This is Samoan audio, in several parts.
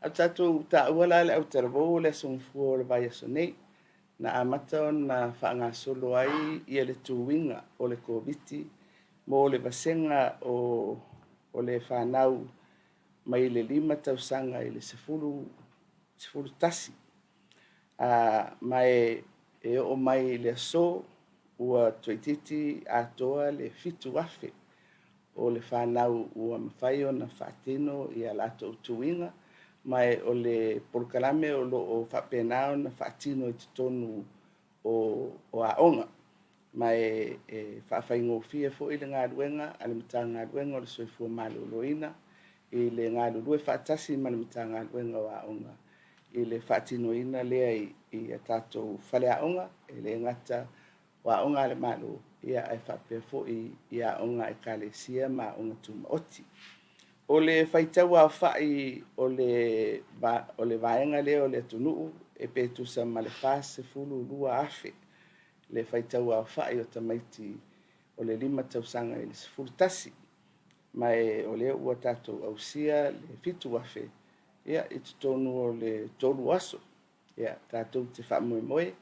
A tatou taua la le autalavou o le Aso Gafua o le vaiaso nei, na amata ona faagasolo ai le tuiga o le Koviti mo le vasega o le fanau mai le 5 tausaga i le 11. Ma e oo mai i le aso ua toeitiiti atoa le 7,000 o le fanau ua mafai ona faatino a latou tuiga, ma o le polokalame o lo o faapena ona faatino i totonu o aoga. Ma e faafaigofie foi le galuega a le Matagaluega o le Soifua Maloloina i le galulue faatasi ma le Matagaluega o Aoga i le faatinoina lea i tatou faleaoga, e le gata o aoga a le Malo, ae faapea foi i aoga a Ekalesia ma aoga tumaoti. O le faitauaofai o le vaega lea o le atunuu, pe tusa ma le 42,000 le faitauaofai o tamaiti o le 5 tausaga i le 11. Ma o lea ua tatou ausia le 7,000 i totonu o le 3 aso. Ia, tatou te faamoemoe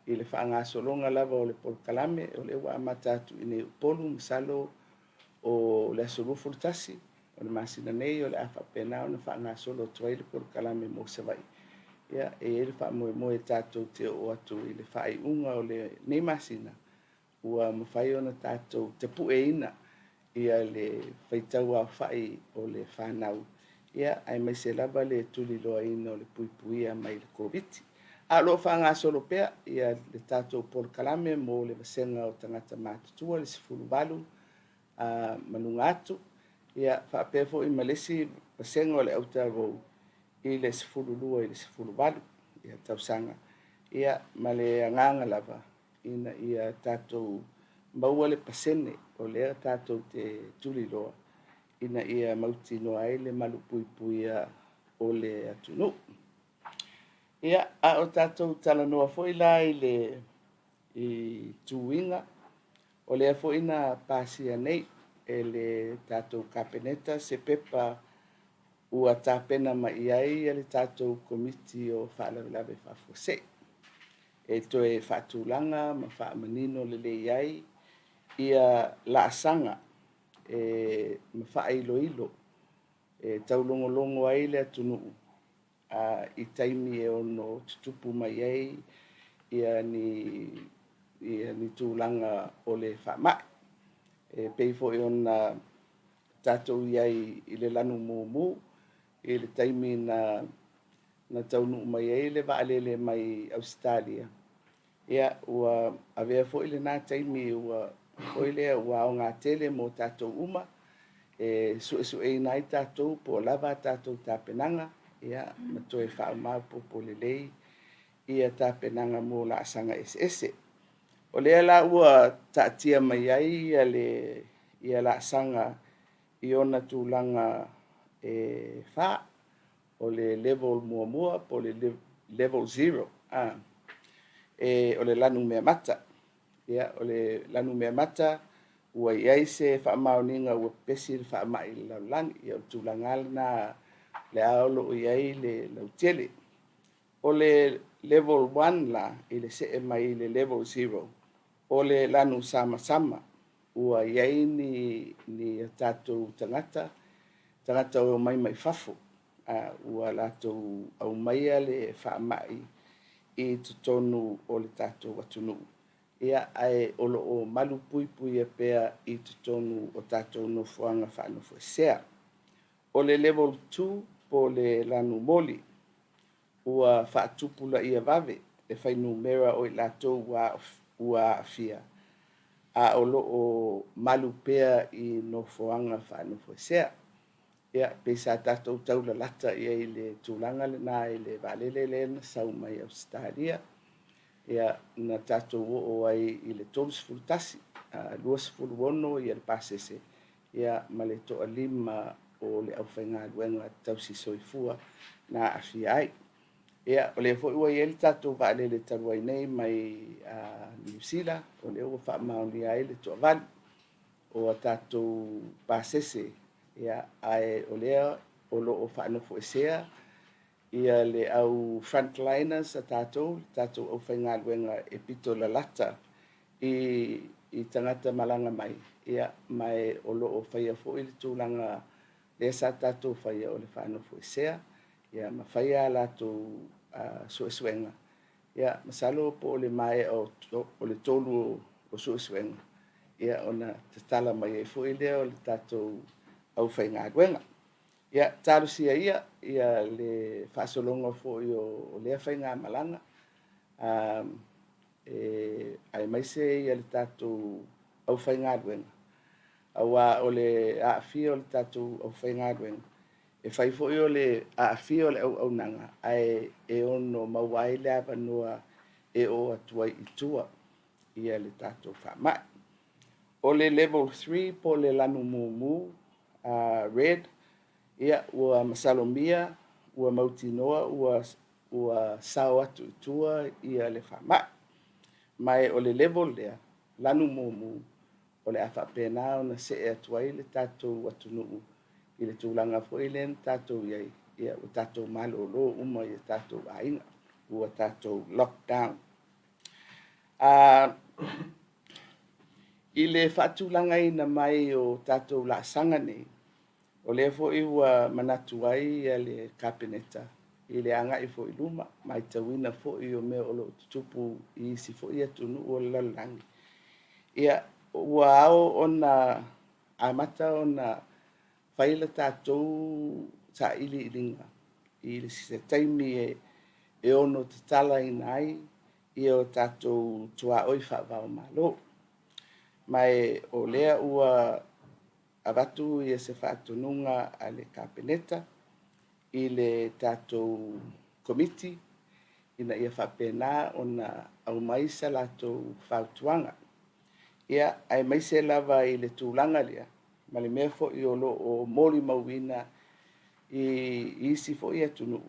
i le faagasologa lava o le polokalame, o lea ua amata atu i inei i Upolu, masalo o le aso 21 o le masina nei o le a faapena ona faagasolo atu ai le polokalame mo Savaii. Ia, e i ai le faamoemoe tatou te oo atu i le faaiuga o lenei masina, ua mafai ona tatou tapueina le faitauaofai o le fanau, aemaise lava le tuliloaina o le puipuia mai le Koviti. A o lo o faagasolo pea le tatou polokalame mo le vasega o tagata matutua, le 18 ma luga atu, ia faapea foi ma le isi vasega o le autalavou i le 12 i le 18 tausaga, ia ma le agaga lava ina ia tatou maua le pasene o lea tatou te tuliloa ina ia mautinoa ai le malupuipuia o le atunuu. Ia, a o tatou talanoa foi la i le tuiga, o lea foi na pasia nei e le tatou Kapeneta se pepa ua tapena mai i ai le tatou Komiti o Faalavelave Faafuasei e toe faatulaga ma faamanino lelei ai laasaga ma faailoilo e taulogologo ai le atunuu i taimi e ono tutupu mai ai ni tulaga o le faamai. E pei foi ona tatou i ai i le lanu mumu i le taimi na taunuu mai ai le vaalele mai Ausetalia, ia ua avea foi lena taimi ua foi lea ua aoga tele mo tatou uma e suesueina ai tatou po o lava a tatou tapenaga, ia, ma toe faamaopoopo lelei tapenaga mo laasaga eseese. O lea la ua taatia mai ai laasaga i ona tulaga e fa, o le level muamua po o le level 0, o le lanumeamata. Ia, o le lanumeamata ua i ai se faamaoniga ua pepesi le faamai i le lalolagi. Ia o le tulaga lava lena o lea o lo o i ai le lautele. O le level 1 la i le see mai i le level 0, o le lanu samasama, ua i ai ni o tatou tagata e omai mai fafo, ua latou aumaia le faamai i totonu o le tatou atunuu, ae o lo o malupuipuia pea i totonu o tatou nofoaga faanofoesea. O le level 2 po o le lanumoli, ua faatupulaia vave le fuainumera o i latou ua aafia, a o lo o malu pea i nofoaga faanofoesea. Ia, pei sa tatou taulalata i ai i le tulaga lena i le vaalele lea na sau mai Ausetalia, ia, na tatou oo ai i le 31, 26 le pasese ma le toalima o le aufaigaluega tausi soifua na aafia ai. Ia, o lea foi ua i ai le tatou vaalele talu ai nei mai Niu Sila, o lea ua faamaonia ai le toavalu o a tatou pasese, ae o lea o lo o faanofoesea. ia le au frontliners a tatou, le tatou aufaigaluega e pito lalata i i tagata malaga mai, ia, ma e o lo o faia foi le tulaga lea sa tatou faia o le faanofoesea, ia, ma faia a latou suesuega. Ia, masalo po o le maea o le tolu o suesuega, ia, ona tatala mai ai foi lea o le tatou aufaigaluega. Ia, talosia ia ia le faasologa foi o lea faigamalaga, e aemaise ia le tatou aufaigaluega, aua o le aafia o le tatou aufaigaluega, e fai foi o le aafia o le auaunaga, ae e ono maua ai le avanoa e oo atu ai i tua ia le tatou faamai. O le level 3 po o le lanu mumu, red, ia, ua masalomia, ua mautinoa ua sao atu i tua ia le faamai. Ma o le level lea, lanu mumu, o le a faapena ona see atu ai le tatou atunuu i le tulaga foi lea na tatou i ai, ia, ua tatou malolo uma i tatou aiga, ua tatou lockdown. I le faatulagaina mai o tatou laasaga nei, o lea foi ua manatu ai le Kapeneta i le agai foi i luma, matauina foi o mea o lo o tutupu i isi foi atunuu o le lalolagi. Ia, ua ao ona amata ona fai le tatou sailiiliga i se taimi e ono tatalaina ai ia o tatou tuaoi faava-o-Malo. Ma o lea ua avatu ia se faatonuga a le Kapeneta i le tatou Komiti ina ia faapena ona aumai sa latou fautuaga. Ia, aemaise lava i le tulaga lea, ma le mea foi o lo o molimauina i isi foi atunuu,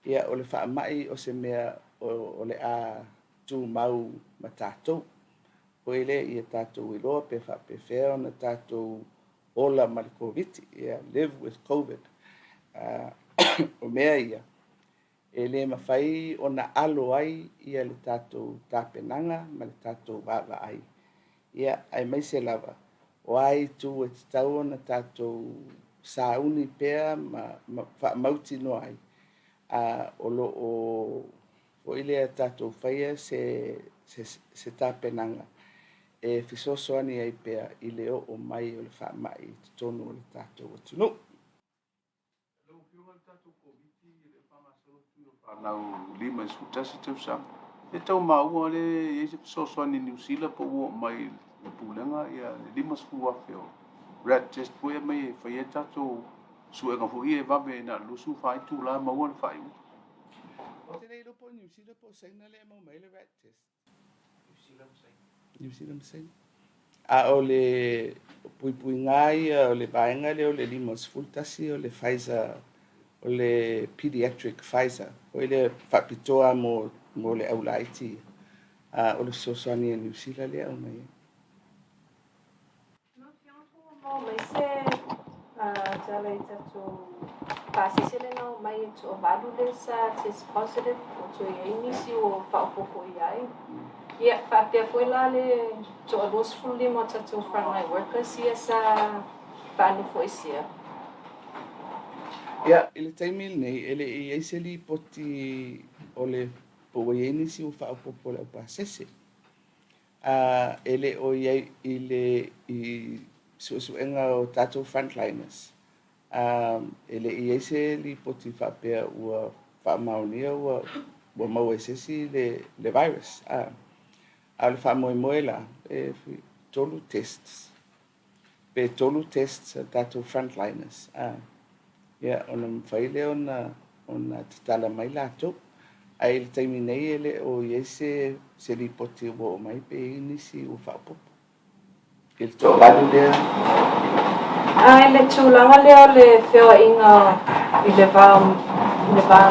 ia, o le faamai o se mea o le a tumau ma tatou. Foi lea ia tatou iloa pe faapefea ona tatou ola ma le Koviti, ia, live with COVID. O mea ia, e le mafai ona alo ai ia le tatou tapenaga ma le tatou vaavaai, ia, aemaise lava, o a itu e tatau ona tatou sauni pea ma faamautinoa ai, o lo o foi lea tatou faia se tapenaga e fesoasoani ai pea i le oo mai o le faamai i totonu o le tatou atunuu. Lau Afioga i le tatou Komiti e le o faagasolo tui o fanau 51 tausaga. E tau maua lea e i ai se fesoasoani Niu Sila po ua oo mai i le pulega ia le 50,000 o rat test foi e aumai e fai ai tatou suega foi ia e vave na o le 24 itula maua le faaiuga. Ou te le iloa po o Niu Sila po o Saina lea e maua mai ai le rat test. Niu Sila ma Saina. A o le puipuiga ia o le vaega lea o le 51 o le Pfizer, o le pediatric Pfizer, foi lea faapitoa mo le aulaiti, o le fesoasoani a Niu Sila lea e aumai ai. Lau Afioga po ua maua mai se tala i tatou pasese lea na omai e toavalu lea sa test positive ua toe i ai nisi ua faaopoopo i ai. Ia, faapea foi la le toa 25 o tatou frontline workers ia sa faanofoesea. Ia, i le taimi lenei, e le i i ai se lipoti o le po ua i ai nisi ua faaopoopo i le aupasese. E le o i ai i le i suesuega o tatou frontliners, e le i i ai se lipoti faapea ua faamaonia ua maua e se isi le virus. A o le faamoemoe la, e tolu tests, pe tolu tests a tatou frontliners, ia, ona mafai lea ona tatala mai latou. Ae i le taimi nei e le o i ai se lipoti ua oo mai pe i ai nisi ua faaopoopo i le toavalu lea. A i le tulaga lea o le feoaiga i le va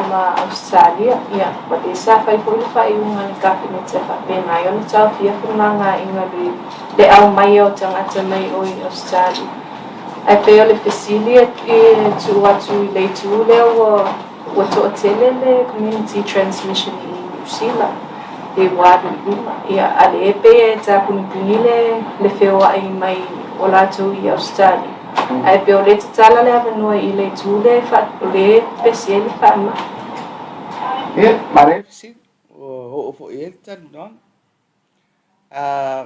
ma Ausetalia, ia, o lea sa fai foi le faaiuga a le Kapeneta e faapena ai ona taofia femalagaaiga i le aumaia o tagata mai o i Ausetalia. Ae pei o le fesili e tuu atu i le itu lea ua Ua toatele le community transmission i Niu Sila, e ua alu i luga, ia, a lea e pei e tapunipuni le le feoai mai o latou i Ausetalia, ae pei o lea e tatala le avanoa i le itu lea e faa, o lea e pepesi ai le faamai. Ia, manaia le fesili, ua oo foi i ai le talanoaga.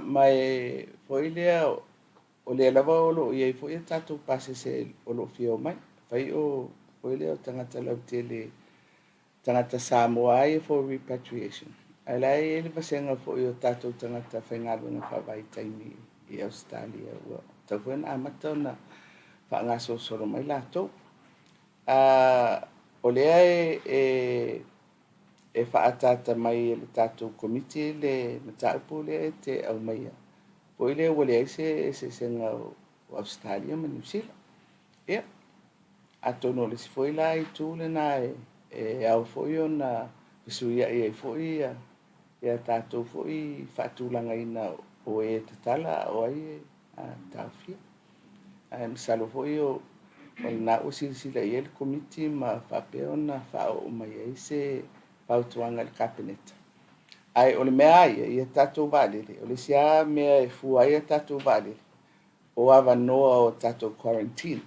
Ma e foi lea, o lea lava o lo o i ai foi a tatou pasese o lo o fia omai. Fai o foi lea o tagata lautele, tagata Samoa lava ia for repatriation. Ae la e i ai le vasega foi o tatou tagata faigaluega faavaitaimi i Ausetalia ua tatau foi ona amata ona faagasolosolo mai latou. O lea e e faaataata mai e le tatou Komiti le mataupu lea e te aumaia, foi lea ua leai se eseesega o Ausetalia ma Niu Sila. Ia, atonu o le isi foi la itu lena e ao foi ona fesuiai ai foi ia tatou foi faatulagaina o e tatala a o ai e taofia. Ae masalo foi o lena ua silasila i ai le Komiti ma faapea ona faaoo mai ai se fautuaga i le Kapeneta. Ae o le mea lava ia, ia tatou vaalele, o le isi lava mea e fua ai a tatou vaalele, o avanoa o tatou quarantine.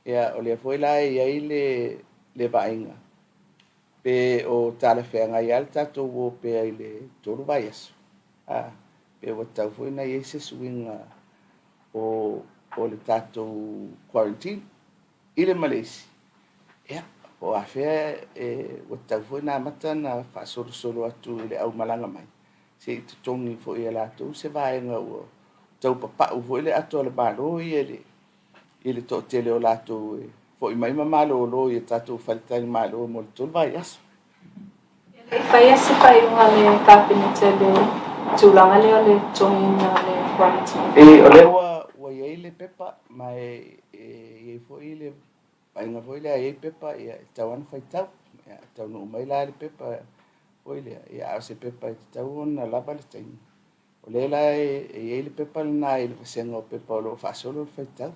Ia, o lea foi la e i ai le vaaiga, pe o talafeagai lava le tatou o pea i le 3 vaiaso, pe ua tatau foi ona i ai se suiga o le tatou quarantine i le ma le isi. Ia, po o afea ua tatau foi ona amata ona faasolosolo atu i le aumalaga mai, se i totogi foi e latou se vaega ua tau papau foi le ato a le Malo ia i le toatele o latou e foi mai ma malolo i a tatou faletalimalo mo le 3 vaiaso. E le i faia se faaiuga a le Kapeneta i le tulaga lea o le totogiina o le quarantine. E, o lea ua i ai le pepa, ma e i ai foi le vaaiga foi lea, e i ai pepa, ia, e tatau lava ona faitau. Ia, e taunuu mai la le pepa foi lea, ia, a o se pepa e tatau ona lava le taimi. O lea la e i ai le pepa lena i le vasega o pepa o lo o faasolo le faitau.